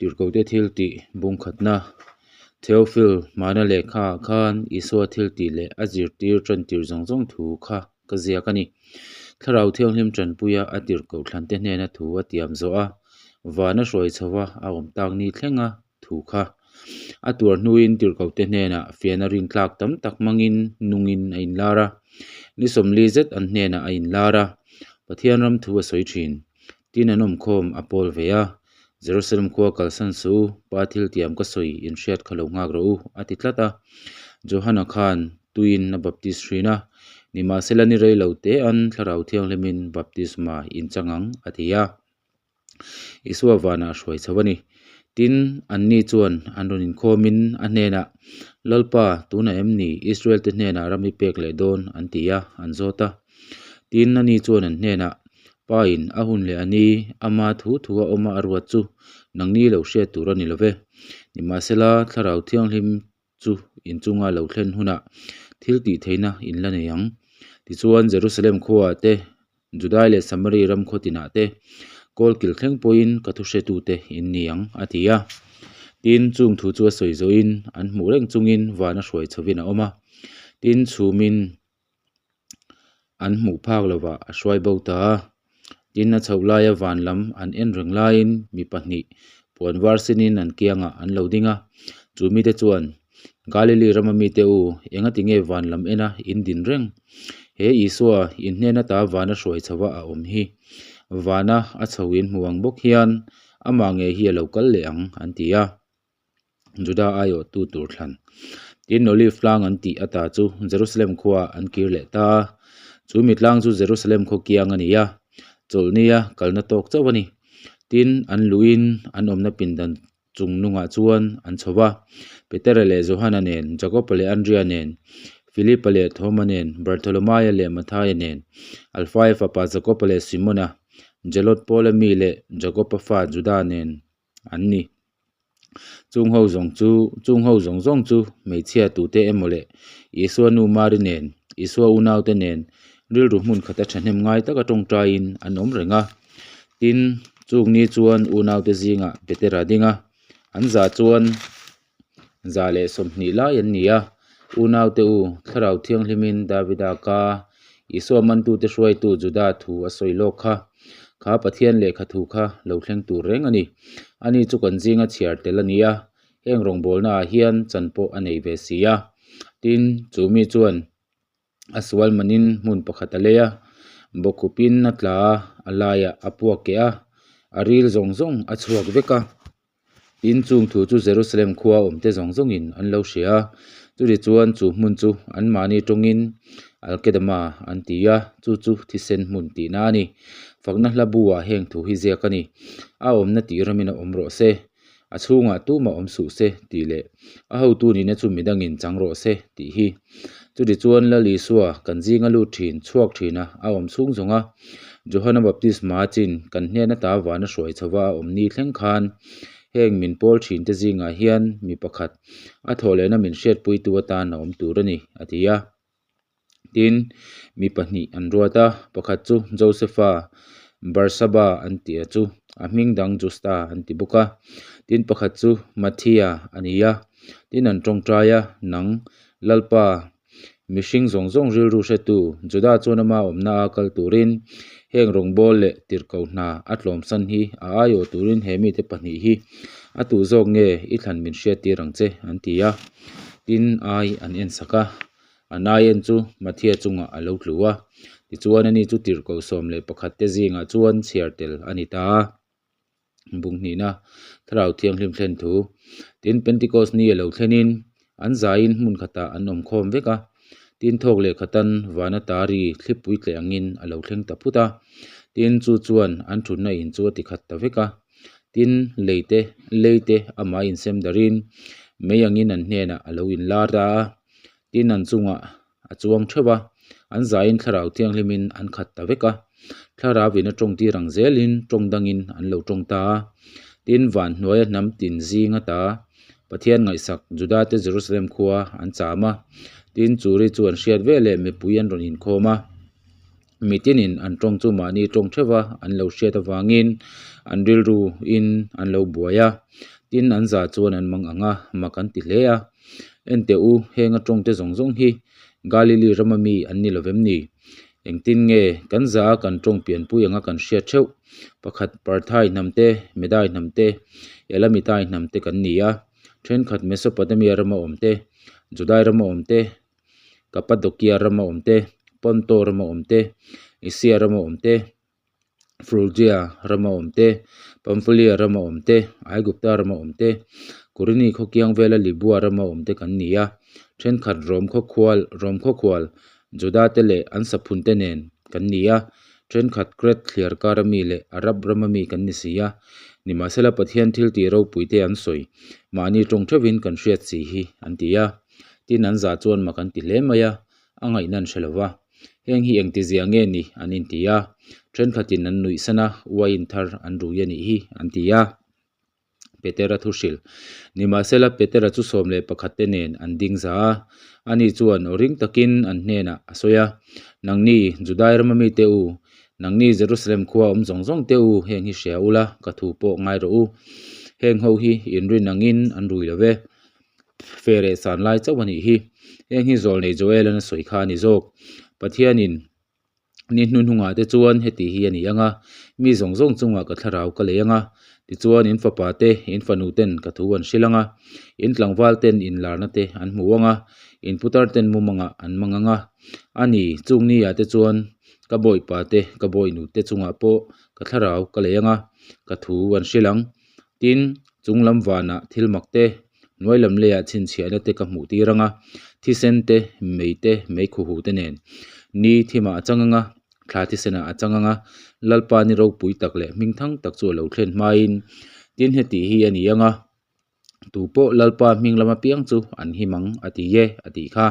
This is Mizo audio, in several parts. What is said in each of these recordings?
Tirhkohte thiltih bungkhatna Theophil hmana lehkhaah khan Isua thiltih leh a zirtir tantir zawng zawng thu kha ka ziak a ni. Thlarau Thianghlim tanpuia a tirhkoh thlante hnena thu a tiam zawh a, vana hruai chhova a awm tak ni thlenga thu kha a tuar hnuin tirhkohte hnenah fiahna rintlak tam tak hmangin nungin a inlar a. Ni 40 zet an hnenah a inlar a, Pathian ram thu a sawi thin. Tin an awmkhawm a pawl ve a, Jerusalem khua kalsan suh u, Pa thil tiam ka sawi in hriat kha lo nghak rawh u, a ti tlat a. Johana khan tuiin a baptis thin a, nimahsela ni rei lo te an Thlarau Thianghlimin baptisma in chang ang, a ti a. Isua vanah a hruai chho a ni. Tin, anni chuan an rawn inkhawmin a hnenah, Lalpa, tunah em ni Israel-te hnenah ram i pek leh dawn? an ti a, an zawt a. Tin, ani chuan an hnenah, Pa in a hun leh a ni, ama thu thu a awma a ruat chu nangni lo hriat tur a ni lo ve. Nimahsela, Thlarau Thianghlim chu inchunga lo thlen hunah thil tih theihna in la nei ang. Tichuan, Jerusalem khuaah te, Judai leh Samari ram khaw tinah te, kawl kil thleng pawhin ka thu hretute in ni ang, a ti a. Tin, chung thu chu a sawi zawhin an hmuh reng chungin van a hruai chhovin a awm a. Tin, chhumin an hmuh phak lovah a hruai bo ta a. Tin, a chhoh laia van lam an en reng laiin mi pahnih puan var sinin an kiangah an lo ding a. Chu mite chuan, Galili rama mite u, engati nge van lam ena in din reng? He Isua in hnen ata vana hruai chhova a awm hi. Vana a chho in hmu ang bawk hian amah ngei hi a lo kal leh ang, an ti a. Juda aiawhtu tur thlan. Tin, Olive tlang an tih ata chu Jerusalem khuaah an kir leh ta a. Chu mi tlang chu Jerusalem khaw kiang a ni a, chawlhnia kalna tawk chauh a ni. Tin, an luhin an awmna pindan chung nungah chuan an chho va. Petera leh Johana nen, Jakoba leh Andria nen, Filipa leh Thoma nen, Bartholomaia leh Mathaia nen, Alfaia fapa Jakoba leh Simona, Jelot Paula mi leh Jakoba fa Juda nen an ni. Chung ho zawng chu chung ho zawng zawng chu hmeichhia tute emaw leh Isua nu Mari nen, Isua unaute nen rilru hmun khata thahnem ngai taka tawngtaiin an awm reng a. Tin, chung ni chuan unaute zingah Petera ding a, an zah chuan 120 lai an ni a. Unaute u, Thlarau Thianghlimin Davida ka Isua mantute hruaitu Juda thu a sawi lawk kha. Kha Pathian lehkha thu kha lo thleng tur reng a ni. Ani chu kan zinga chhiar tel a ni a, heng rawngbawlnaah hian chan pawh a nei ve si a. Tin, chu mi chuan a sual manin hmun pakhat a lei a, bawkhupin a tla a, a laiah a puak keh a, a ril zawng zawng a chhuak vek a. Tin, chung thu chu Jerusalem khua awmte zawng zawngin an lo hria a, chutichuan chu hmun chu anmahni tawngin Alkedama an ti a, chu chu thisen hmun tihna a ni. Fakna hla buah heng thu hi ziak a ni, A awmna tih ramin a awm rawh se, a chhungah tumah awm suh se tih leh a hotu nihna chu midangin chang rawh se tih hi. Chutichuan Lal Isua kan zinga lut thin, chhuak thina a awm chhung zawnga Johana Baptisma chin kan hnen ata vana hruai chhova a awm ni thleng khan heng min pawl thin te zingah hian mi pakhat a thawhlehna min hriatpuitu atan a awm tur a ni, a ti a. Tin, mi pahnih an ruat a, pakhat chu Josefa Barsaba an tih a chu, a hming dang Justa an ti bawk a. Tin, pakhat chu Matthia a ni a. Tin, an tawngtai a, Nang, Lalpa, mihring zawng zawng rilru hretu, Juda chuan ama awmna a kal turin heng rawngbâwl leh tirhkoh hna a tlawmsan hi a aiawh turin he mite pahnih hi a tuh zawk nge i thlan min hriattir ang che, an ti a. Tin, ai an ensak a. A nai en chu Matthia chungah a lo tlu a, tichuan ani chu tirhkoh 11 te zingah chuan chhiar tel a ni ta a. Bung hnihna, Thlarau Thianghlim thlen thu. Tin, Pentecost ni a lo thlenin an zaiin hmun khatah an awm khawm vek a, tin thawk leh khatan vana tari thlipui tleh angin a lo thleng ta phut a, tin chu chuan an thutna in chu a ti khat ta vek a. Tin, leite leite amah insem darin mei angin an hnenah a lo inlar ta a. Tin an chungah a chuang theuh a, an zaiin Thlarau Thianghlimin an khat ta vek a. Thlarauin a tawng tir ang zelin tawng dangin an lo tawng ta a. Tin, van hnuaia hnam tin zing ata Pathian ngaihsak Judate Jerusalem khua an cham a. Tin, churi chu an hriat veleh mipui an rawn inkhawm a. Mitinin an tawng chu mahni tawng theuha an lo hriat avangin an rilruin an lo buai a, tin an za chuan an mang ang a, mak an ti hle a. Enteh u, heng a tawngte zawng zawng hi Galili rama mi an ni lovem ni? Engtin nge kan za a kan tawng pianpui anga kan hriat theuh? Pakhat Parthai hnam te, Medai hnam te, Elamitai hnam te kan ni a, thenkhat Mesopotamia rama awm te, Judai rama awm te, Kapadokia rama awm te, Ponto rama awm te, Asia rama awm te, Frugia rama awm te, Pamfulia rama awm te, Aigupta rama awm te, Kurini khaw kiang vela Libua rama awm te kan ni a, thenkhat Rom khaw khual Rom khaw khual Juda te leh an saphun te nen kan ni a, thenkhat Kret thliar kara mi leh Arab rama mi kan ni si a, nimahsela Pathian thil tih ropui te an sawi, mahni tawng theuhin kan hriat si hi an ti a. Tin an zah chuan mak an ti hle mai a, a ngaihna an hre lo va. Heng hi engti zia nge ni an inti a, thenkhatin an nuih san a, uaiin thar an rui a nih hi an ti a. Petera thu hrilh. Nimahsela Petera chu 11 te nen an ding za a, ani chuan aw ring takin an hnenah a sawi a, Nangni Judai rama mite u, nangni Jerusalem khua awm zawng zawng te u heng hi hria ula, ka thu pawh ngai rawh u. Heng ho hi inrin angin an rui lo ve. Fe reh san lai chauh a nih hi. Heng hi Zawlnei Joel-an a sawi kha a ni zawk. Pathianin ni hnuhnungah te chuan heti hi a ni ang a, mi zawng zawng chungah ka thlarau ka lei ang a, tichuan in fapa te, in fanu ten ka thu an hrilh ang a, in tlangval ten in larna te an hmu ang a, in putar ten mumangah an mang ang a. A ni, chung ni ah te chuan ka bawipa te, ka bawinu te chungah pawh ka thlarau ka lei ang a, ka thu an hrilh ang. Tin, chung lam vanah thil mak te, hnuai lam leiah chhinchhiahna te ka hmuh tir ang a, thisen te, mei te, mei khuhu te nen. Ni thimah a chang ang a, thla thisenah a chang ang a, Lalpa ni ropui tak leh hming thang tak chu a lo thlen hmain. Tin, heti hi a ni ang a, tu pawh Lalpa hming lama piang chu an him ang, a ti e, a tih kha.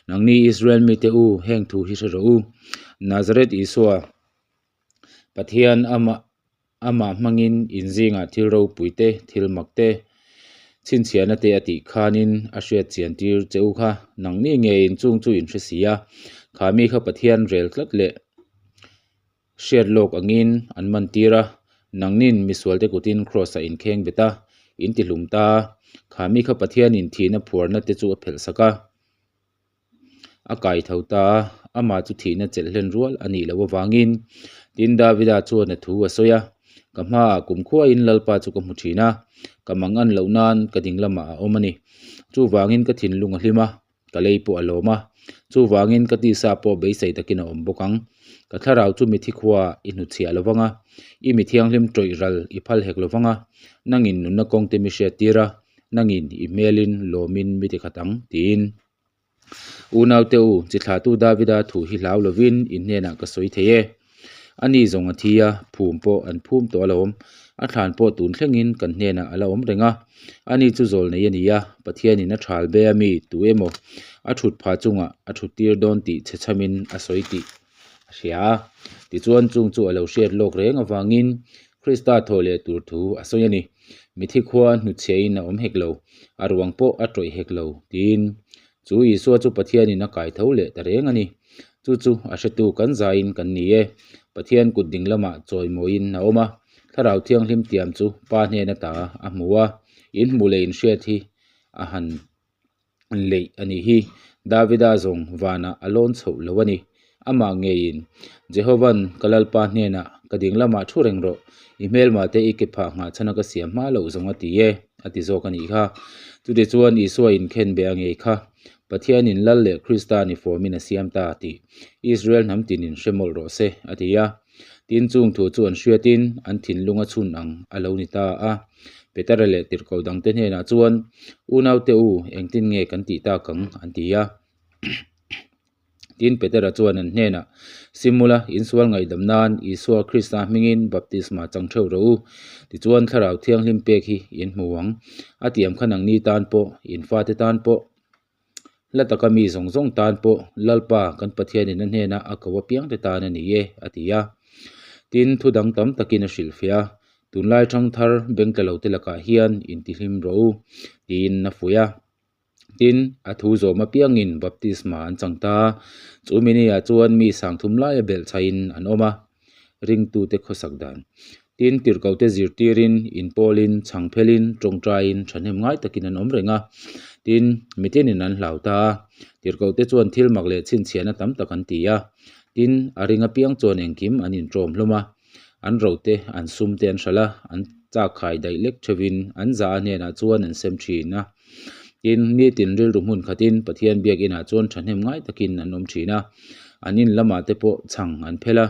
Nangni Israel mite u, heng thu hi hre rawh u. Nazareth Isua, Pathian amah Amah hmangin in zingah thil ropui te, thil mak te, chhinchhiahna te a tih khanin a hriat chian tir che u kha. Nangni ngeiin chung chu in hre si a, kha mi kha Pathian rel tlat leh hriat lawk angin an man tir a, nangnin misualte kutin Kraws-ah in kheng bet a, in ti hlum ta a, kha mi kha Pathianin thihna phuarna te chu a phelh sak a. A kai tho ta a, amah chu thihna chelh hlen rual a nih loh avangin tin Davida chuan a thu a sawi a, Ka hmaah kumkhuain Lalpa chu ka hmu thin a, ka mangan loh nan ka ding lamah a awm a ni. Chuvangin ka thinlung a hlim a, ka lei pawh a lawm a, chuvangin ka tisa pawh beisei takin a awm bawk ang. Ka thlarau chu mithi khuaah i hnutchhiah lo vang a, i mi thianghlim tawih ral i phal hek lo vang a, nangin nunna kawngte mi hriattir a, Nangin i hmelin lawmin mi ti khat ang, tiin. Unaute u, chi thlahtu Davida thu hi hlau lovin in hnenah ka sawi thei e. Ani zawng a thi a, phum pawh an phum tawh alawm. A thlan pawh tun thlengin kan hnenah a la awm reng a. Ani chu zawl nei a ni a, Pathianin a thal be a mi tu emaw a thut phah chungah a thut tir dawn tih chhe chhamin a sawi tih a hria a. Tichuan chung chu a lo hriat lawk reng avangin Krista thawh leh tur thu a sawi a ni. Mithi khua hnutchhiahin a awm hek lo, a ruang pawh a tawih hek lo, tiin. Chu Isua chu Pathianin a kai tho leh ta reng a ni. Chu chu a hretu kan zaiin kan ni e. Pathian kut ding lamah chawimawiin a awm a, Thlarau Thianghlim tiam chu Pa hnen ata a hmu a, in hmuh leh in hriat hi a han leih a nih hi. Davida zawng vanah a lawn chhoh lo a ni. Amah ngeiin, Jehova'n ka Lalpa hnenah, Ka ding lamah thu reng rawh, i hmelmah te i ke phah nghah chhana ka siam hma loh zawng a ti e, a ti zawk a nih kha. Chutichuan Isua inkhen be a ngei kha, Pathianin Lal leh Krista ni fawmin a siam ta tih Israel hnam tinin hre mawlh rawh se, a ti a. Tin, chung thu chu an hriatin an thinlung a chhun ang a lo ni ta a. Petera leh tirhkoh dangte hnenah chuan, Unaute u, engtin nge kan tih tak ang? an ti a. Tin, Petera chuan an hnenah, Simula, insual ngaihdam nan Isua Krista hmingin baptisma chang theuh rawh u. Tichuan, Thlarau Thianghlim pek hi in hmu ang. A tiam kha nangni tan pawh, in fate tan pawh, Hla taka mi zawng zawng tan pawh Lalpa kan Pathianin a hnena a ko apiangte tan a ni e, a ti a. Tin, thu dang tam takin a hrilhfiah a, Tunlai thangthar bengtla lote lakah hian intihlim rawh u, tiin a fuih a. Tin, a thu zawm apiangin baptisma an chang ta. Chu mini-ah chuan mi sangthum laia belhchhaiin an awm a, ringtute khawsak dan. Tin, tirhkohte zirtirin, inpawlin, chhangphelin, tawngtaiin thahnem ngai takin an awm reng a. Tin, mitinin an hlau ta a. Tirhkohte chuan thil mak leh chhinchhiahna tam tak an ti a. Tin, a ring apiang chuan engkim an inṭawm hlawm a. An rote, an sumte an hralh a, an chakkhai daih lek theuhin an za a hnenah chuan an sem thin a. Tin, nitin rilru hmun khatin Pathian biak inah chuan thahnem ngai takin an awm thin a. An in lamah te pawh chhang an phel a,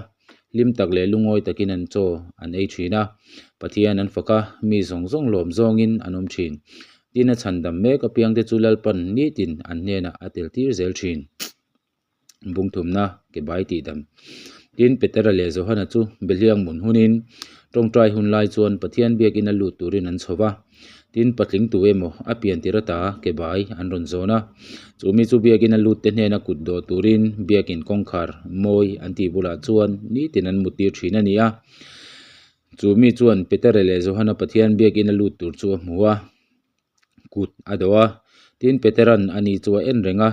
hlim tak leh lungawi takin an chaw an ei thin a. Pathian an fak a, mi zawng zawng lawm zawngin an awm thin. Tin, a chhandam mek apiangte chu Lalpan nitin an hnenah a tel tir zel thin. Bungthumna ke bai tih dam. Tin, Petera leh Johana chu Behliang mun hunin tawngtai hun lai chuan Pathian biakin a lut turin an chho va. Tin, patling tu emaw a pian tir ata ke bai an rawn zawn a. Chu mi chu biakin a lut te hnena kut dawh turin biakin kawngkhar mawi an tih bulah chuan nitin an mut tir thin a ni a. Chu mi chuan Petera leh Johana Pathian biakin a lut tur chu a hmu a. kut a dawh a. Tin, Petera'n a ni chu a en reng a,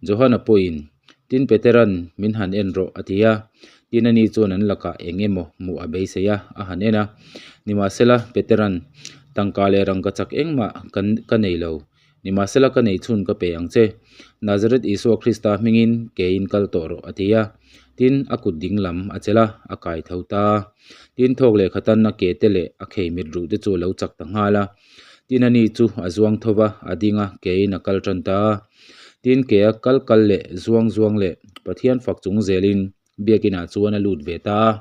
Johana pawhin, Tin, Petera'n min han en rawh, a ti a. Tin, ani chuan an lakah eng emaw hmuh a beisei a, a han en a. Nimahsela, Petera'n, Tangka leh rangka chak engmah kan ka nei lo. Nimahsela, ka nei chhun ka pe ang che. Nazareth Isua Krista hmingin keiin kal tawh rawh, a ti a. Tin, a kut ding lam a chelh a, a kai tho ta. Tin, thawk leh khatan a ke te leh a khei mit ruh te chu a lo chak ta nghal a. Tin ani chu a zuang tho va, a ding a, keiin a kal tan ta a. Tin ke a kal kal leh zuang zuang leh Pathian fak chung zelin biakinah chuan a lut ve ta a.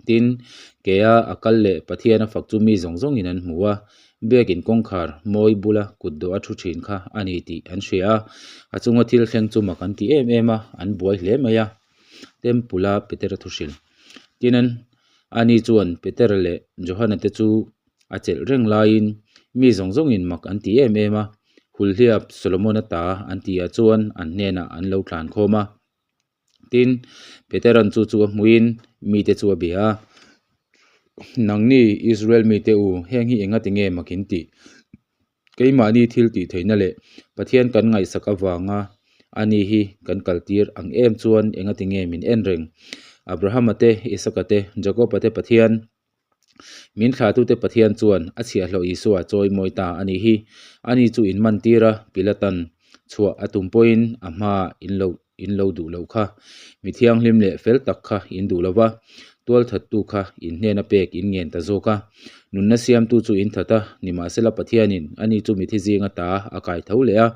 Tin, ke a a kal leh Pathian a fak chu mi zawng zawngin an hmu a, biakin kawngkhar mawi bula kut dawh a thu thin kha a ni tih an hria a. A chunga thil thleng chu mak an ti em em a, an buai hle mai a. Temple-a Petera thu hrilh. Tin an ani chuan Petera leh Johana te chu A chelh reng laiin mi zawng zawngin mak an ti em em a, Hulhliap Solomon-a ta an tihah chuan an hnenah an lo tlan khawm a. Tin, Petera'n chu chu a hmuhin mite chu a bia a, Nangni Israel mite u, heng hi engati nge mak in tih? Keimahni thil tih theihna leh Pathian kan ngaihsak avanga ani hi kan kaltir ang em chuan engati nge min en reng? Abrahama te, Isaka te, Jakoba te Pathian, Min thlahtute Pathian chuan a chhiahhlawh Isua chawi mawi ta a nih hi. Ani chu in man tir a, Pilatan chhuah a tum pawhin a hmaah in lo in lo duh loh kha. Mi thianghlim leh fel tak kha in duh lo va, tualthattu kha in hnena pek in ngen ta zawk a. Nunna siamtu chu in that a, nimahsela Pathianin ani chu mithi zinga ta a kai tho leh a,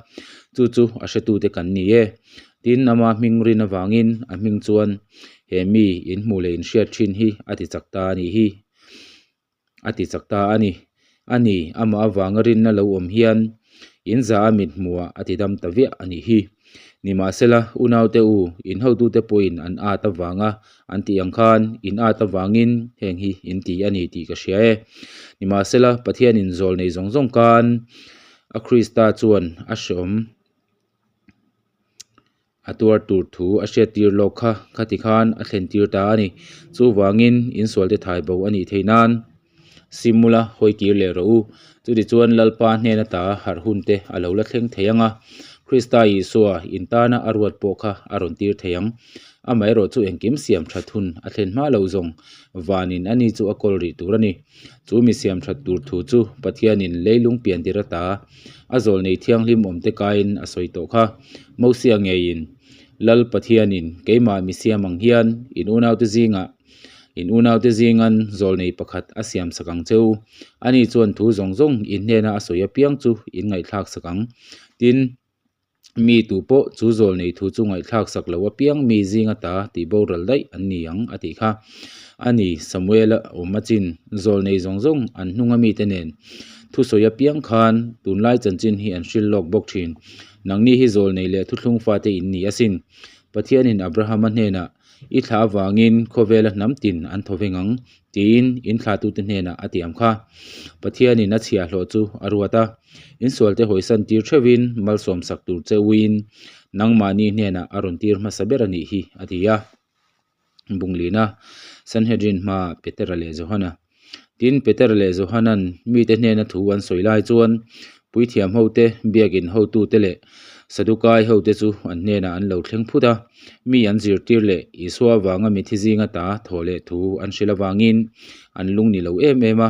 chu chu a hretute kan ni e. Tin, ama hming rin avangin a hming chuan he mi in hmuh leh in hriat thin hi a ti chak ta a nih hi, a ti chak ta a ni. A ni, amah avanga rinna lo awm hian in za a mit hmuhah a ti dam ta viah a nih hi. Nimahsela, unaute u, in hotute pawhin an at avanga an tih ang khan in at avangin heng hi in ti a ni tih ka hria e. Nimahsela, Pathianin zawl nei zawng zawng khan a Krista chuan a hreawm. A tuar tur thu a hriat tir lawk kha khati khan a thlen tir ta a ni. Chuvangin insualte thai bo a nih theih nan Simula hawi kir leh rawh u. Chutichuan Lalpa hnen ata harh hun te a lo la thleng thei ang a, Krista Isua in tana a ruat pawh kha a rawn tir thei ang. Amaherawh chu engkim siam that hun a thlen hma lo zawng vanin ani chu a kawl rih tur a ni. Chu mi siam that tur thu chu Pathianin leilung pian tir ata a zawl nei thianghlim awmte kaiin a sawi tawh kha. Mosia ngeiin, Lal Pathianin keimah mi siam ang hian in unaute zingah in unaute zingan zawl nei pakhat a siam sak ang che u. Ani chuan thu zawng zawng in hnena a sawi apiang chu in ngaihthlak sak ang. Tin. Mi tu pawh chu zawl nei thu chu ngaihthlak sak lo apiang mi zinga ta tih boral daih an ni ang a tih kha. A ni, Samuela awm a chin, zawl nei zawng zawng an hnunga mite nen thusawi apiang khan tunlai chanchin hi an hrilh lawk bawk thin. Nangni hi zawl nei leh thuthlung fate in ni asin. Pathianin Abrahama hnenah, I thlah avangin khawvela hnam tin an thaw veng ang, tiin in thlahtute hnenah a tiam kha. Pathianin a chhiahhlawh chu a ruat a, insualte hawisan tir theuhin malsawm sak tur che uiin nangmahni hnenah a rawn tir hmasa ber a nih hi, a ti a. Bunglina, Sanhedrin hmaah Petera leh Johana. Tin, Petera leh Johana'n mite hnena thu an sawi lai chuan Puithiam hote, biakin hotute leh Sadukai hote chu an hnenah an lo thleng phut a. Mi an zirtir leh Isua avanga mithi zinga ta thawh leh thu an hrilh avangin an lung ni lo em em a.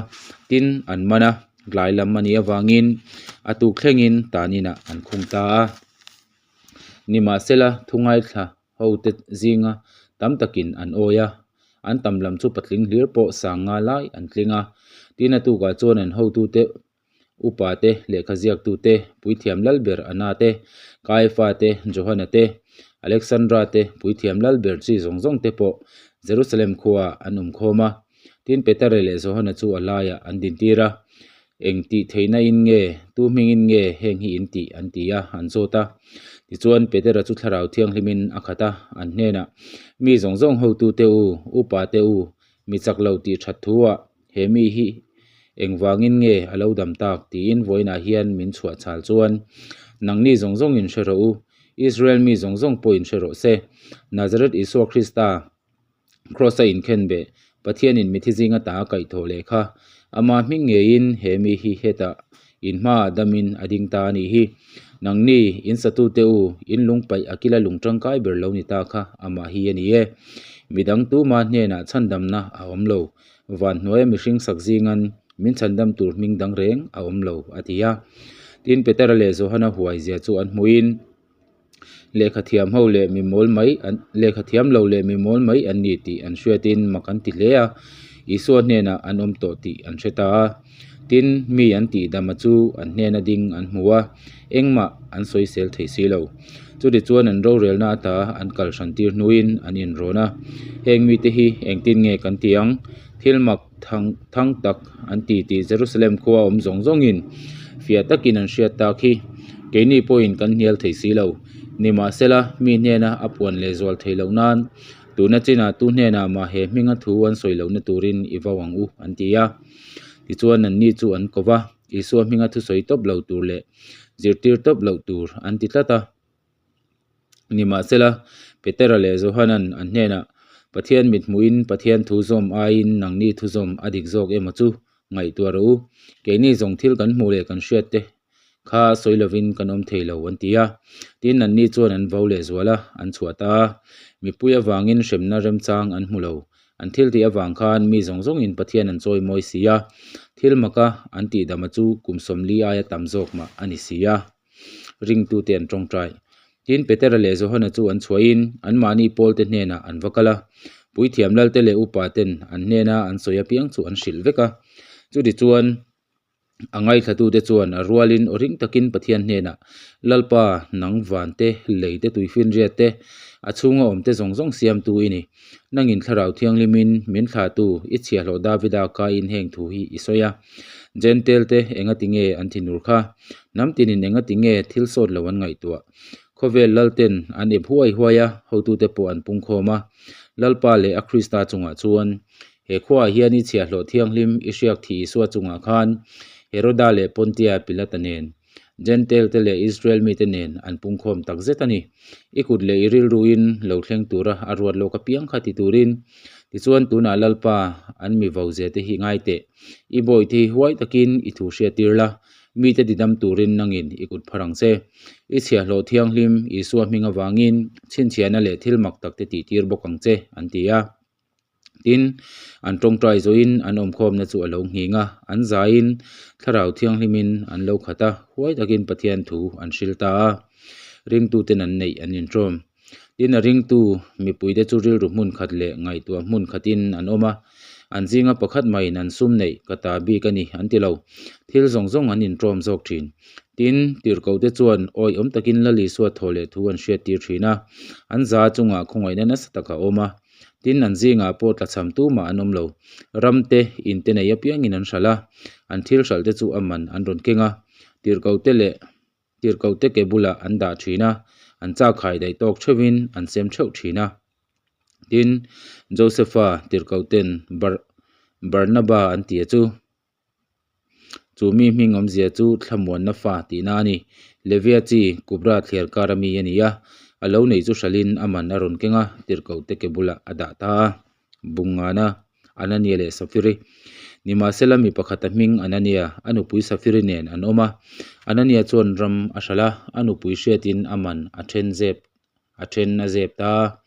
Tin, an man a, tlai lam a nih avangin a tuk thlengin tan inah an khung ta a. Nimahsela, thu ngaithla hote zinga tam takin an awi a, an tam lam chu patling hlir pawh sang nga lai an tling a. Tin, a tukah chuan an hotute upa te, lehkha ziaktu te, puithiam lalber Anna te, Kaifa te, Johana te, Alexandra te, puithiam lalber chi zawng zawng te pawh Jerusalem khuaah an awm khawm a. Tin, Petera leh Johana chu a laiah an dintir a, Eng tih theihna in nge, tu hmingin nge heng hi in tih? an ti a, an zawt a. Tichuan, Petera chu Thlarau Thianghlimin a khat a, an hnenah, Mi zawng zawng hotute u, upa te u, mi chak lo tih that thu-ah he mi hi engvangin nge a lo dam tak? tiin vawiinah hian min chhuah chhal chuan, Nangni zawng zawngin hre rawh u, Israel mi zawng zawng pawhin hre rawh se, Nazareth Isua Krista, Kraws-a inkhenbeh, Pathianin mithi zinga ta a kaihthawh leh kha, ama hming ngeiin he mi hi hetah in hmaah damin a ding ta a nih hi. Nangni, in satute u, in lung paih a kila lung tangkai ber lo ni ta kha amah hi a ni e. Midang tuma hnenah chhandamna a awm lo. Van hnuaia mihring sak zingan min chhandam tur hming dang reng a awm lo, a ti a. Tin, Petera leh Johana huaizia chu an hmuhin, Lehkha thiam ho leh mi mawl mai an lehkha thiam lo leh mi mawl mai an ni tih an hriatin mak an ti hle a, Isua hnenah an awm tawh tih an hre ta a. Tin, mi an tih dama chu an hnena ding an hmu a, engmah an sawisel thei si lo. Chutichuan an rorelna ata an kal hran tir hnuin an inrawn a, Heng mite hi engtin nge kan ti ang? Thil mak thang thang tak an ti tih Jerusalem khua awm zawng zawngin fiah takin an hriat tak hi keini pawhin kan hnial thei si lo. Nimahsela, mi hnena a puan leh zual thei loh nan tuna chinah tu hnenah mah he hminga thu an sawi lohna turin i vau ang u, an ti a. Tichuan anni chu an ko va, Isua hminga thusawi tawp lo tur leh zirtir tawp loh tur an ti tlat a. Nimahsela, Petera leh Johanan an hnenah, Pathian mithmuhin Pathian thu zawm aiin nangni thu zawm a dik zawk emaw chu ngaihtuah rawh u. Keini zawng thil kan hmuh leh kan hriat te kha sawi lovin kan awm thei lo, an ti a. Tin, anni chuan an vo leh zual a, an chhuah ta a. Mipui avangin hremna remchang an hmu lo. An thil tih avang khan mi zawng zawngin Pathian an chawi mawi si a, thil maka an tihdama chu kum 40 aia tam zawk mah a ni si a. Ringtute an tawngtai. Tin, Petera leh Johana chu an chhuahin anmahni Pawlte hnenah an va kal a. Puithiam lalte leh upa ten an hnena an sawi apiang chu an hrilh vek a. Chutichuan, a ngaithlatute chuan a rualin aw ring takin Pathian hnenah, Lalpa, nang van te, lei te, tuifinriat te, a chhunga awm te zawng zawng siamtu i ni. Nangin Thlarau Thianghlimin min thlahtu i chhiahhlawh Davida kaiin heng thu hi i sawi a. Jentail te engati nge an thinur kha? Hnam tinin engati nge thil sawt lo an ngaihtuah? Khawvel lalten an ep huai huai a, hotute pawh an pungkhawm a. Lalpa leh a Krista chungah chuan, He khuaah hian i chhiahhlawh thianghlim i hriak thih Isua chungah khan Heroda leh Pontia Pilata nen, Jentail te leh Israel mite nen an pungkhawm tak zet a ni. I kut leh i rilruin lo thleng tura a ruat lawk apiang kha ti turin. Tichuan tunah Lalpa an mi vo ze te hi ngai teh. I bawihte hi huai takin i thu hriattir la, mite tidam turin nangin i kut phar ang che. I chhiahhlawh thianghlim Isua hming avangin chhinchhiahna leh thil mak tak te tihtir bawk ang che, an ti a. Tin, an tawngtai zawhin an awmkhawmna chu a lo nghing a, an zaiin Thlarau Thianghlimin an lo khat a, huai takin Pathian thu an hril ta a, ringtuten an neih an inṭawm. Tin, a ringtu mipuite chu rilru hmun khat leh ngaihtuah hmun khatin an awm a, an zinga pakhat maiin an sum neih ka ta bik a ni an ti lo. Thil zawng zawng an inṭawm zawk ṭhin. Tin, tirhkohte chuan awihawm takin Lal Isua thaw leh thu an hriattir ṭhin a, an za chungah khawngaihna nasa tak a awm a. Tin, an zingah pawh tlachham tumah an awm lo. Ram te, in te nei apiangin an hralh a, an thil hralh te chu a man an rawn keng a. Tirhkohte leh tirhkohte ke bulah an dah thin a, an chak khai daih tawk theuhin an sem theuh thin a. Tin, Josepha tirhkohten Bar Barnaba an tia chu. Chu mi hming awmzia chu thlamuanna fa tihna a ni. Levia chi Kubra thliar kar ami a ni a, a lo neih chu hralhin a man a rawn keng a, tirhkohte ke bulah a dah ta a. Bungngana, Anania leh Safiri. Nimahsela mi pakhat a hming Anania, a nupui Safiri nen an awm a. Anania chuan ram a hralh a, a nupui hriatin a man a then zep a then a zep ta a.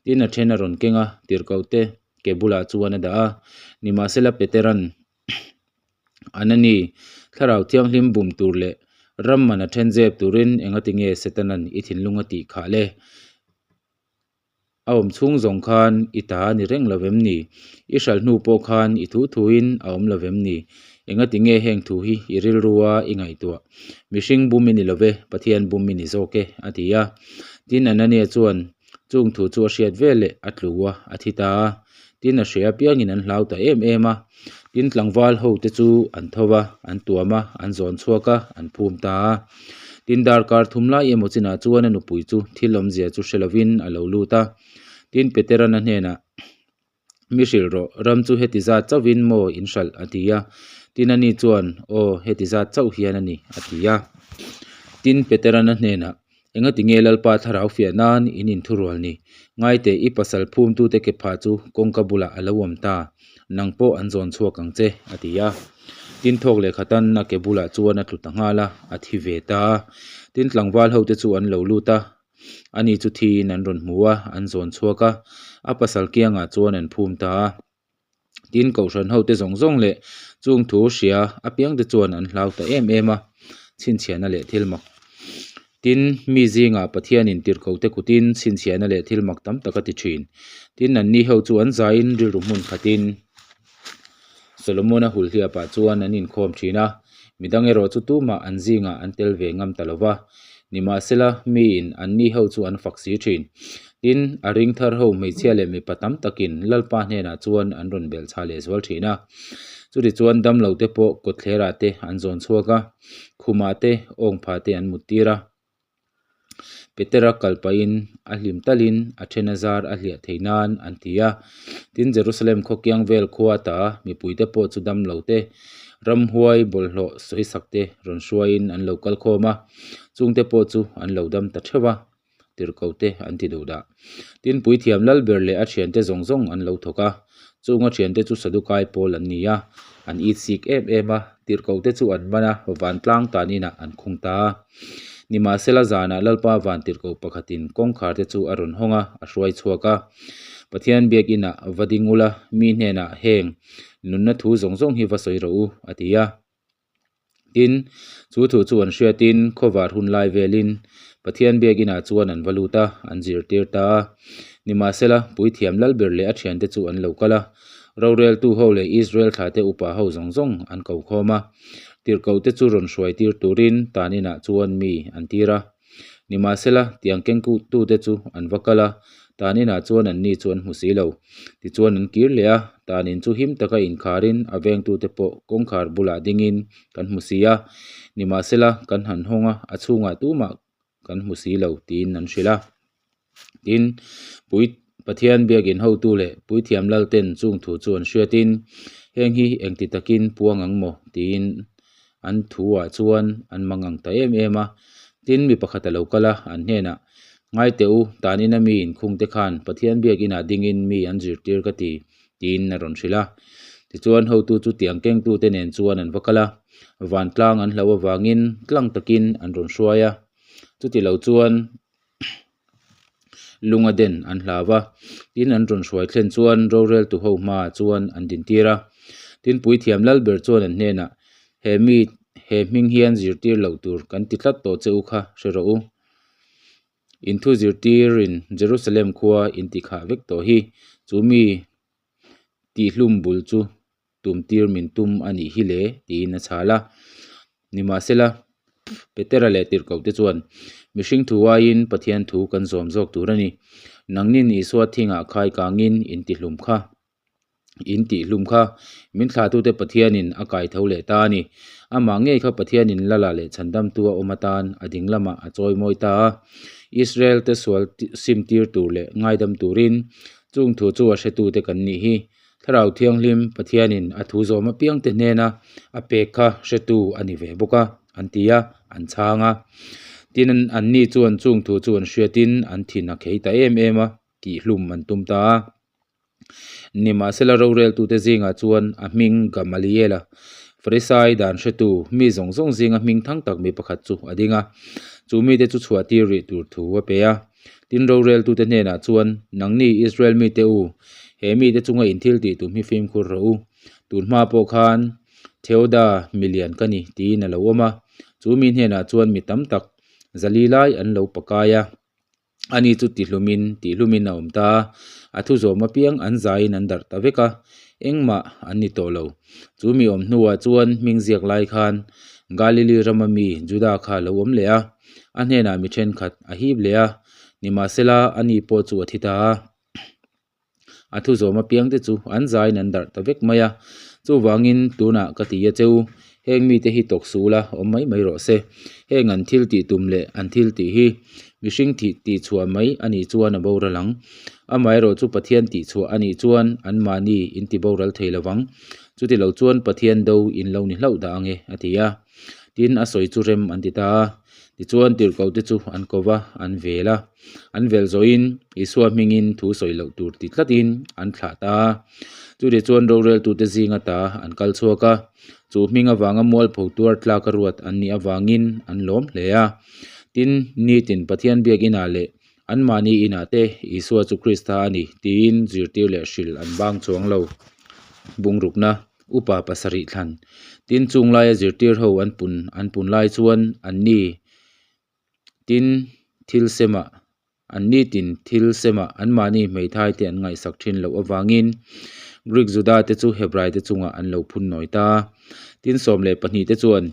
Tin a then a rawn keng a, tirhkohte ke bulah chuan a dah a. Nimahsela Petera'n Anani, Thlarau Thianghlim bum tur leh ram man a then zep turin engati nge Setana'n i thinlung a tih khah le? A awm chhung zawng khan i ta a ni reng lo vem ni? I hralh hnu pawh khan i thu thuin a awm lo vem ni? Engati nge heng thu hi i rilrua i ngaihtuah? Mihring bum i ni lo ve, Pathian bum i ni zawk e, a ti a. Tin, Anania chuan chung thu chu a hriat veleh a tlu a, a thi ta a. Tin, a hria apiangin an hlau ta em em a. Tin, tlangval hote chu an tho va, an tuam a, an zawn chhuak a, an phum ta a. Tin, darkar thum lai emaw chinah chuan a nupui chu thil awmzia chu hre lovin a lo lut a. Tin, Peteran a hnenah, Mi hrilh rawh, ram chu heti zat chauhin maw in hralh? a ti a. Tin, ani chuan, Aw, heti zat chauh hian a ni, a ti a. Tin, Peteran a hnenah, Engati nge Lalpa thlarau fiah nan in inthurual ni? Ngaiteh, i pasal phumtute ke phah chu kawngka bulah a lo awm ta, nang pawh an zawn chhuak ang che, a ti a. Tin thawk leh khatan a ke bulah chuan a tlu ta nghal a, a thi ve ta a. Tin tlangval hote chu an lo lut a, ani chu thiin an rawn hmu a, an zawn chhuak a, a pasal kiangah chuan an phum ta a. Tin, Kohhran hote zawng zawng leh chung thu hria apiangte chuan an hlau ta em em a, chhinchhiahna leh thil mak. Tin, mi zingah Pathianin tirhkohte kutin chhinchhiahna leh thil mak tam tak a ti thin. Tin, anni ho chu an zaiin rilru hmun khatin Solomona hulhliapah chuan an inkhawm thin a, midang erawh chu tumah an zingah an tel ve ngam ta lo va. Nimahsela, miin anni ho chu an fak si thin. Tin, a ring thar ho hmeichhia leh mipa tam takin Lalpa hnenah chuan an rawn belh chhah leh zual thin a. Chutichuan damlo te pawh kawtthlerah te an zawn chhuak a, khumah te awngphah te an mut tir a. Petera kal pahin a hlim talin a then a zar a hliah thei nan an ti a. Tin, Jerusalem khaw kiang vel khua ta mipuite pawh chu damlo te, ramhuai bawlhhlawh sawisak te rawn hruaiin an lo kal khawm a, chungte pawh chu an lo dam ta theuh a, tirhkoh te an ti duh dah. Tin, puithiam lalber leh a thiante zawng zawng an lo thawk a, chung a thiante chu Sadukai pawl an ni a, an itsik em em a, tirhkoh te chu an man a, vantlang tan inah an khung ta a. Nimahsela zanah Lalpa van tirhkoh pakhatin kawngkhar te chu a rawn hawng a, a hruai chhuak a. Pathian biakinah va ding ula, mi hnenah heng nunna thu zawng zawng hi va sawi rawh u, a ti a. Tin, chu thu chu an hriatin khawvar hun lai velin Pathian biakinah chuan an va lut a, an zirtir ta a. Nimahsela, puithiam lalber leh a thiante chu an lo kal a, roreltu ho leh Israel thlate upa ho zawng zawng an ko khawm a. Tirhkohte chu rawn hruaitir turin tan inah chuan mi an tir a. Nimahsela, tiang kengtute chu an va kal a, tan inah chuan anni chu an hmu si lo. Tichuan an kir leh a, tan in chu him taka inkharin a vengtute pawh kawngkhar bulah dingin kan hmu si a. Nimahsela, kan han hawng a, a chhungah tumah kan hmu si lo tiin an hrilh a. Tin, pui Pathian biakin hotu leh puithiam lalten chung thu chu an hriatin, Heng hi engti takin puang ang maw? tiin an thuah chuan an mang ang ta em em a. Tin, mi pakhat a lo kal a, an hnenah, Ngai teh u, tanin a mi inkhungte khan Pathian biakinah dingin mi an zirtir ka ti, tiin a rawn hrilh a. Tichuan, hotu chu tiang kengtute nen chuan an va kal a, vantlang an hlauh avangin tlang takin an rawn hruai a. Chuti lo chuan lunga den an hlau a, tin an rawn hruai thlen chuan roreltu ho hmaah chuan an dintir a. Tin puithiam lalber chuan an hnenah, He mi, he hming hian zirtir loh tur kan ti tlat tawh che u kha hre rawh u. In thu zirtirin Jerusalem khua in ti khah vek tawh hi, chu mi tihhlum bul chu tumtir min tum a nih hi le tiin a chhal a. Nimahsela, Petera leh tirhkohte chuan, Mihring thu aiin Pathian thu kan zawm zawk tur a ni. Nangnin Isua thingah khai kangin in tihlum kha. In tihlum kha. Min thlahtute Pathianin a kai tho leh ta a ni. Amah ngei kha Pathianin Lala leh Chhandamtu a awm atan a ding lamah a chawimawi ta a. Israel-te sual simtir tur leh ngaidam turin chung thu chu a hretute kan nih hi. Thlarau Thianghlim Pathianin a thu zawm apiangte hnena a pek kha hretu a ni ve bawk a, an ti a, an chhang a. Tin, anni chuan chung thu chu an hriatin an thin a khei ta em em a, tihhlum an tum ta a. Nimahsela roreltute zingah chuan a hming Gamaliela, Farisai dan hretu, mi zawng zawng zinga hming thang tak mi pakhat chu a ding a. Chu mite chu chhuahtir rih tur thu a pe a. Tin roreltute hnenah chuan, Nangni Israel mite u, he mite chunga in thil tih tum hi fimkhur rawh u. Tun hma pawh khan Theoda milian ka ni tiin a lo awm a. Chu mi hnenah chuan mi tam tak zali lai an lo pakai a. Ani chu tihlumin tihlumin a awm ta a, a thu zawm apiang an zaiin an darh ta vek a, engmah an ni tawh lo. Chu mi awm hnuah chuan hming ziak lai khan Galili rama mi Juda kha a lo awm leh a, a hnenah mi thenkhat a hip leh a, nimahsela ani pawh chu a thi ta a. A thu zawm apiang te chu an zaiin an darh ta vek mai a, chuvangin tunah ka ti a cheu, heng mite hi tawk suh ula awm mai mai rawh se. Heng an thil tih tum leh an thil tih hi mihring thih tih chhuah mai a nih chuan a boral ang. Amaherawh chu Pathian tih chhuah a nih chuan anmahni in ti boral thei lo vang. Chuti lo chuan Pathian do in lo ni hlauh dah ange a ti a. Tin a sawi chu rem an ti ta a. Tichuan tirhkohte chu an ko va, an vel a. An vel zawhin Isua hmingin thu sawi loh tur ti tlatin an thlah ta a. Chutih chuan roreltute zinga ta an kal chhuak a. Chu hming avanga mualpho tuar tlaka ruat an nih avangin an lawm hle a. Tin, nitin Pathian biakinah leh anmahni inah te Isua chu Krista a ni tiin zirtir leh hrilh an bang chuang lo. Bungrukna. Upa pasarih thlan. Tin, chung laia zirtir ho an pun an pun lai chuan an ni tin thil semah an ni tin thil semah anmahni hmeithai te an ngaihsak thin loh avangin Greek Juda te chu Hebrai te chungah an lo phun nawi ta. Tin, 12 te chuan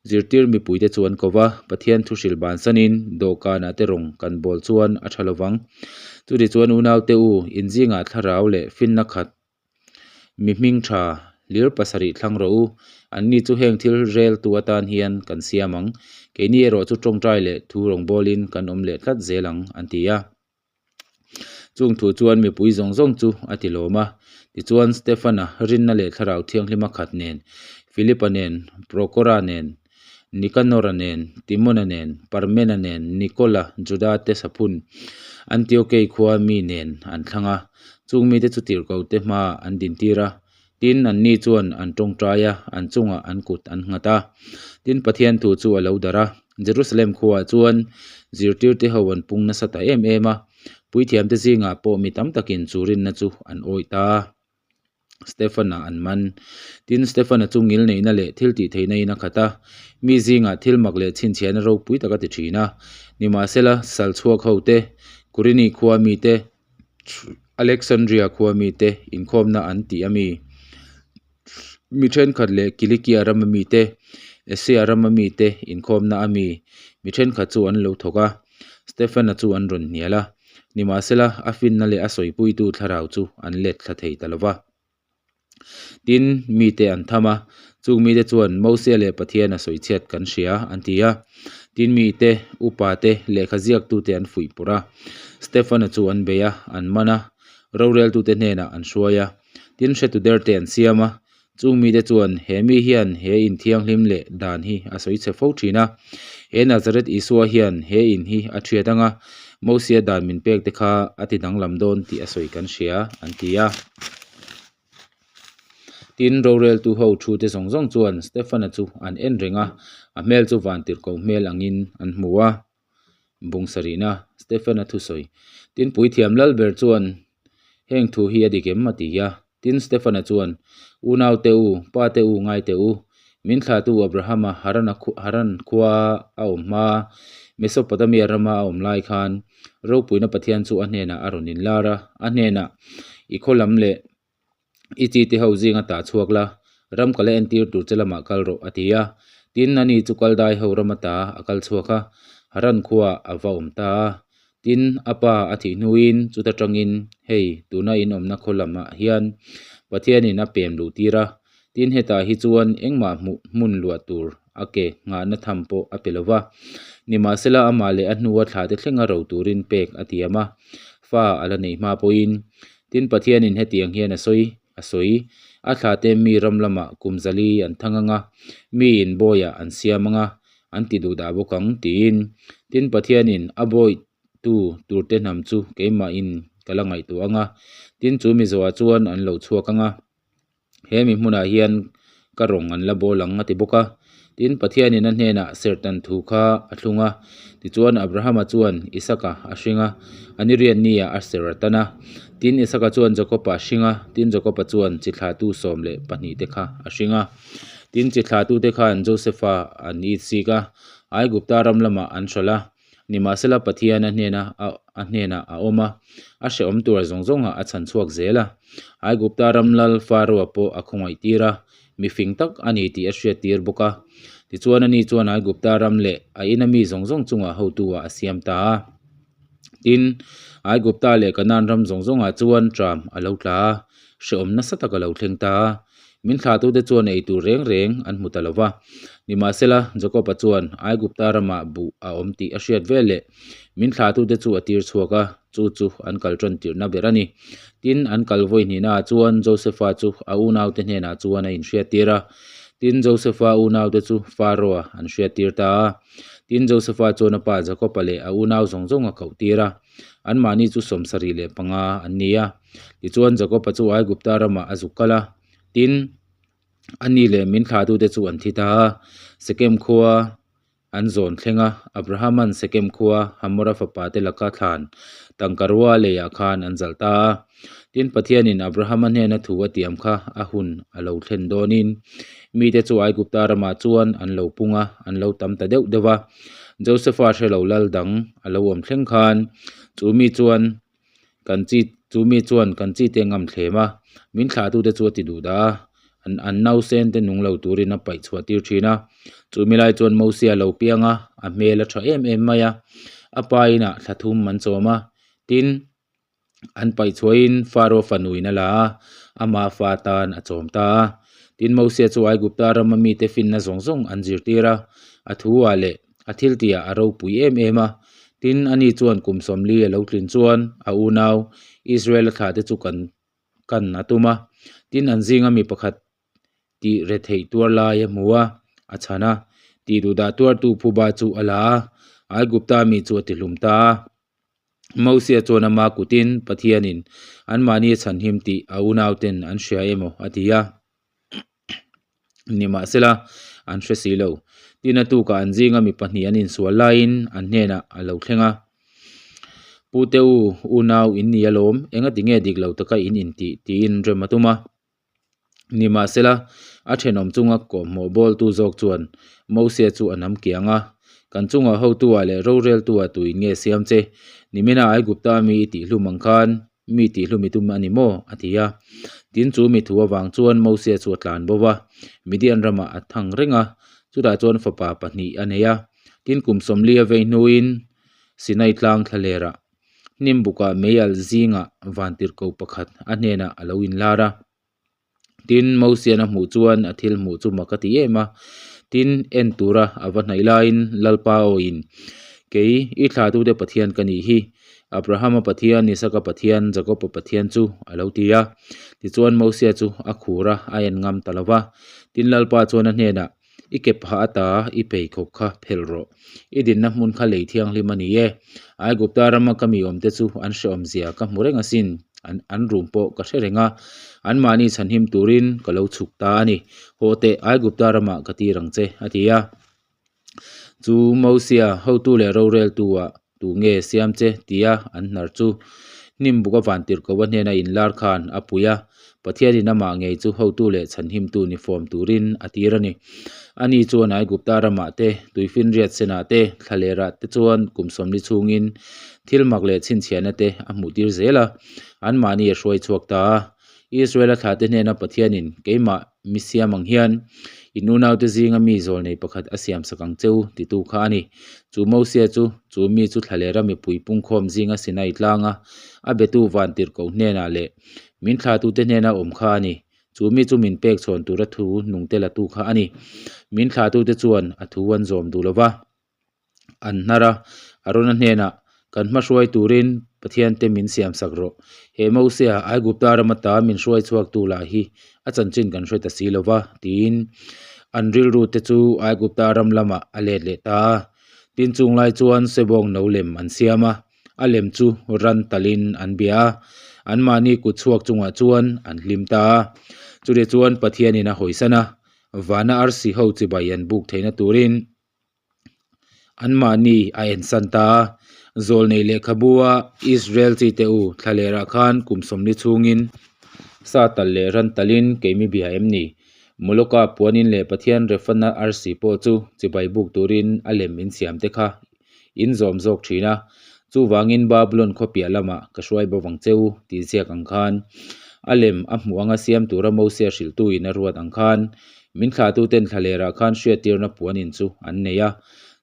zirtir mipui te chu an ko va, Pathian thu hrilh bansanin dawhkanah te rawng kan bawl chuan a tha lovang. Chutichuan unaute u, inzingah thlarau leh finna khat Mi hming tha hlir pasarih thlang rawh u. Anni chu heng thil rel tu atan hian kan siam ang. Keini erawh chu tawngtai leh thu rawngbawlin kan awm leh tlat zel ang, an ti a. Chung thu chuan mipui zawng zawng chu a ti lawm a. Tichuan Stefana rinna leh Thlarau Thianghlima khat nen, Philipa nen, Prokora nen, Nikanora nen, Timona nen, Parmena nen, Nikola, Juda te saphun, Antiokei khua mi nen an thlang a. Chung mite chu tirhkohte hmaah an dintir a, tin, anni chuan an tawngtai a, an chungah an kut an nghat a. Tin, Pathian thu chu a lo darh a. Jerusalem khuaah chuan zirtirte ho an pung nasa ta em em a, puithiamte zingah pawh mi tam takin chu rinna chu an awih ta a. Stefan-a an man. Tin, Stefan-a chu ngil neihna leh thil tih theihna in a khat a, mi zingah thil mak leh chhinchhiahna ropui tak a ti thin a. Nimahsela, sal chhuak ho te, Kurini khua mi te, Alexandria khua mi te inkhawmna an tih a mi? Mi thenkhat leh Kilikia rama mi te, Asia rama mi te inkhawmna a mi? Mi thenkhat chu an lo thawk a, Stefan-a chu an rawn hnial a. Nimahsela, a finna leh a sawipuitu thlarau chu an let thla thei ta lo va. Tin, mite an tham a, chung mite chuan Mosia leh Pathian a sawichhiat kan hria, an ti a. Tin, mite, upate, lehkha ziaktute an fuih pawrh a. Stefana chu an bei a, an man a, roreltute hnenah an hruai a. Tin, hretu derte an siam a, Chung mite chuan he mi hian he in thianghlim leh dan hi a sawi chhe fo thin a. He Nazareth Isua hian he in hi a thiat anga Mosia dan min pek te kha a ti danglam dawn tih a sawi kan hria, an ti a. Tin, roreltu ho thu te zawng zawng chuan Stefana chu an en reng a, a hmel chu vantirhkoh hmel angin an hmu a. Bung sarihna, Stefana thusawi. Tin, puithiam lal ber chuan heng thu hi a dik em? a ti a. Tin, Stefana chuan, Unau te u, pa te u, ngai teh u. Min thlahtu Abrahama Haran Haran khua a awm hma, Mesopotamia rama a awm lai khan, ropuina Pathian chu a hnenah a rawn inlar a, a hnenah, I khaw lam leh I chi te ho zinga tah chhuak la, ram ka la entir tur che lamah kal rawh, a ti a. Tin, ani chu Kaldai ho ram ata a kal chhuak a, Haran khuaah a va awm ta a. Tin, a pa a thih hnuin chuta tangin, Hei, tuna in awmna khaw lamah hian Pathianin a pem luh tir a, tin hetah hi chuan engmah hmuh hmun luah tur a ke nghahna tham pawh a pe lo va. Nimahsela, amah leh a hnua thlahte thlenga ro turin pek a tiam a, fa a la neih hma pawhin Tin, Pathianin hetiang hian a sawi, a sawi, A thlate mi ram lamah kum zali an thang ang a, miin bawiah an siam ang a, an ti duh dah bawk ang, tiin. Tin, Pathianin a bawitu turte hnam chu keimahin ka la ngaihtuah ang a, tin chu mi zawhah chuan an lo chhuak ang a, he mi hmunah hian ka rawng an la bawl ang a ti bawk a. Tin, Pathianin a hnenah serhtan thu kha a thlung a, tichuan Abrahama chuan Isaka a hring a, a ni rianniah a ser a tan a. Tin, Isaka chuan Jakoba a hring a, tin Jakoba chuan chi thlahtu 12 te kha a hring a. Tin, chi thlahtute khan Josefa an itsik a, Aigupta ram lamah an hralh a. Nimahsela Pathian a hnena a hnenah a awm a, a hrehawm tur zawng zawngah a chhan chhuak zel a. Aigupta ram lal Faroa pawh a khawngaih tir a, mi fing tak a ni tih a hriat tir bawk a. Tichuan ani chuan Aigupta ram leh a ina mi zawng zawng chungah hotu-ah a siam ta a. Tin, Aigupta leh Kanaan ram zawng zawngah chuan ṭam a lo tla a, hrehawm nasa tak a lo thleng ta a. Min thlahtute chuan ei tur reng reng an hmu ta lo va. Nimahsela, Jakob-a chuan Aigupta ramah buh a awm tih a hriat vel leh min thlahtute chu a tir chhuak a, chu chu an kal ṭan tirhna ber a ni. Tin, an kal vawi hnihnaah chuan Josefa chu a unaute hnenah chuan a inhriattir a. Tin, Josefa unaute chu Faroa an hriattir ta a. Tin, Josefa chuan a pa Jakob-a leh a unau zawng zawng a kohtir a. Anmahni chu 75 an ni a. Tichuan, Jakob-a chu Aigupta ramah a zuk kal a, tin, a ni leh min thlahtute chu an thi ta a. Sekem khua an zawn thleng a, Abrahama'n Sekem khua Hamora fapate laka thlan tangkarua leiah khan an zalh ta a. Tin, Pathianin Abrahama hnena thu a tiam kha a hun a lo thlen dawnin mite chu Aigupta ramah chuan an lo pung a, an lo tam ta deuh deuh a. Josefa hre lo lal dang a lo awm thleng khan chu mi chuan Kan chi chu mi chuan kan chi te ngam thlem a, min thlahtute chu a ti duh dah a, an an nausen te nung lo turin a paih chhuah tir thin a. Chu mi lai chuan Mosia lo piang a, a hmel a tha em em mai a, a pa inah thla thum an chawm a, tin, an paih chhuahin Faro fanuin a la a, ama fa tan a chawm ta a. Tin, Mosia chu Aigupta rama mite finna zawng zawng an zirtir a, a thu ah leh A thil tihah a ropui em em a, tin ani chuan kum 40 a lo tlin chuan a unau Israel-a thlahte chu kan kan a tum a, tin an zinga mi pakhat tih retheih tuar lai a hmu a, a chhan a, tih duhdah tuartu phuba chu a la a, Aigupta mi chu a tihlum ta a. Mosia chuan ama kutin Pathianin anmahni a chhanhim tih a unauten an hria emaw a ti a. Nimahsela, an hre si lo. Tin a tukah an zinga mi pahnih an insual laiin an hnenah a lo thleng a. Pu te u, unau in ni alawm, engati nge dik lo taka in intih? tiin rem a tum a. Nimahsela, a thenawm chunga kawhhmuh bawltu zawk chuan Mosia chu a nam kiang a, Kan chungah hotu-ah leh roreltu-ah tuin nge siam che? Nimina Aigupta mi i tihhlum ang khan Mi tihhlum i tum a ni maw? a ti a. Tin, chu mi thu avang chuan Mosia chu a tlan bo va, Midian ramah a thang reng a, chutah chuan fapa pahnih a nei a. Tin, kum 40 a vei hnuin Sinai tlang thlalerah hnim bukah meialh zingah vantirhko pakhat a hnenah a lo inlar a. Tin, Mosian a hmuh chuan a thil hmuh chu mak a ti em a. Tin, en tura a va hnaih laiin Lalpa awiin, Kei, i thlahtute Pathian ka nih hi, Abrahama Pathian, Isaka Pathian, Jakoba Pathian chu, a lo ti a. Tichuan, Mosia chu a khur a, a en ngam ta lo va. Tin, Lalpa chuan a hnenah, I ke phah ata i pheikhawk kha phelh rawh. I dinna hmun kha lei thianghlim a ni e. Aigupta rama ka mi awmte chu an hrehawmzia ka hmu reng asin, an an rum pawh ka hre reng a. Anmahni chhanhim turin ka lo chhuk ta a ni. Haw teh, Aigupta ramah ka tir ang che, a ti a. Chu Mosia, hotu leh roreltu-ah tu nge siam che? tia an hnar chu hnim buk a vantirhkoh a hnena inlar khan a pui a, Pathianin amah ngei chu hotu leh chhanhimtu ni fawm turin a tir a ni. Ani chuan Aigupta ramah te, tuifinriat senah te, thlalerah te chuan kum 40 chhungin thil mak leh chhinchhiahna te a hmuhtir zel a, anmahni a hruai chhuak ta a. Israel-a thlahte hnena Pathianin keimah mi siam ang hian in unaute zinga mi zawlnei pakhat a siam sak ang cheu titu kha a ni. Chu Mosia chu, chu mi chu thlalera mipui pungkhawm zinga Sinai tlanga a betu vantirhkoh hnenah leh min thlahtute hnena awm kha a ni. Chu mi chu min pek chhawn tura thu nungte latu kha a ni. Min thlahtute chuan a thu an zawm duh lo va. An hnar a, Arona hnenah, Kan hma hruai turin Pathian te min siam sak rawh. He Mosia, Aigupta rama ta min hruai chhuaktu lah hi a chanchin kan hre ta si lo va, tiin an rilru te chu Aigupta ram lamah a let leh ta a. Tin chung lai chuan Sebawng no lem an siam a. A lem chu ran talin an bia a, anmahni kut chhuak chungah chuan an hlim ta a. Chutiah chuan Pathianin a hawisan a, vana arsi ho chibai an buk theihna turin anmahni a ensan ta a. Zawlnei lehkhabua Israel chite u thlalerah khan kum sawmli chhungin sa tal leh ran talin keimi bia em ni? Moloka puanin leh Pathian Refana arsi pawh chu chibai buk turin a lem insiam te kha in zawm zawk thin a, chuvangin Babulon khaw piah lamah ka hruai bo vang che u tih ziak ang khan, a lem a hmuh anga siam tura Mosia hrilhtuin a ruat ang khan, min thlahtuten thlalerah khan hriattirna puan in chu an nei a,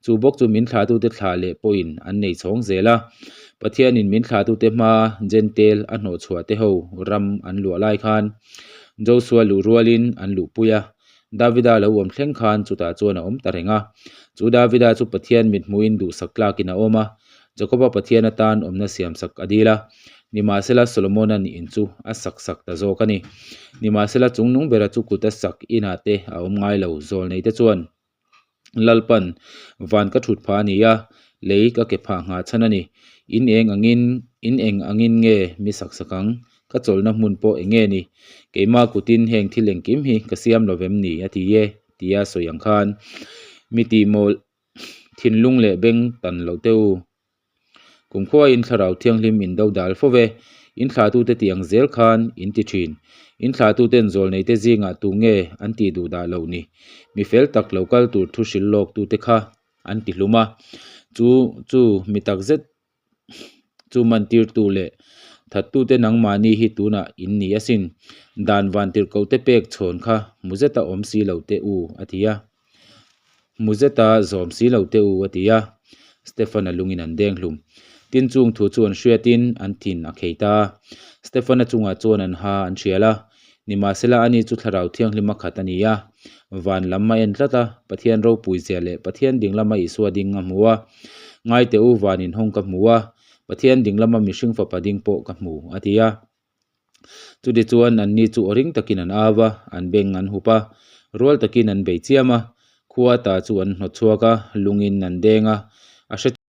chu bawk chu min thlahtute thlah leh pawhin an nei chhawng zel a. Pathianin min thlahtute hmaa Jentail a hnawhchhuah te ho ram an luah lai khan Josua luh rualin an luhpui a, Davida lo awm thleng khan chutah chuan a awm ta reng a. Chu Davida chu Pathian mithmuhin duhsak tlakin a awm a, Jakoba Pathian atan awmna siamsak a dil a. Nimahsela Solomona'n in chu a sak sak ta zawk a ni. Nimahsela chungnung bera chu kut a sak inah te a awm ngai lo, zawlneite chuan Lalpan van ka thut phah a ni a, lei ka ke phah nghah chhan a ni. In eng angin, in eng angin nge mi sak sak ang? Ka chawlhna hmun pawh eng nge ni? Keimah kutin heng thil engkim hi ka siam lo vem ni? a ti e, tia sawi ang khan mi tihmawlh thinlung leh beng tan loh teh u. Kumkhuain Thlarau Thianghlim in do dal fo ve, in thlahtute tih ang zel khan in ti thin. In thlahtuten zawlneite zingah tu nge an tih duh dah loh ni? Mi fel tak lo kal tur thu hrilh lawk tute kha an ti hlum a. Chu chu mi tak zet chu mantirtu leh thattute nangmahni hi tunah in ni asin. Dan vantirhkohte pek chhawn kha hmu zeta awm si lo teh u, a ti a. Hmu zeta zawm si lo teh u, a ti a. Stefan-a lungin an deng hlum. Tin chung thu chu an hriatin an thin a khei ta a. Stefan-a chungah chuan an ha an hrial a. Nimahsela ani chu Thlarau Thianghlim a khat a ni a. Van lam a en tlat a, Pathian ropui zia leh Pathian ding lama Isua ding a hmu a. Ngai teh u, van inhawng ka hmu a, Pathian ding lama mihring fapa ding pawh ka hmu, a ti a. Chutichuan anni chu aw ring takin an au a, an beng an hup a, rual takin an bei chiam a, khua ta chu an hnawt chhuak a, lungin an deng a, a hre.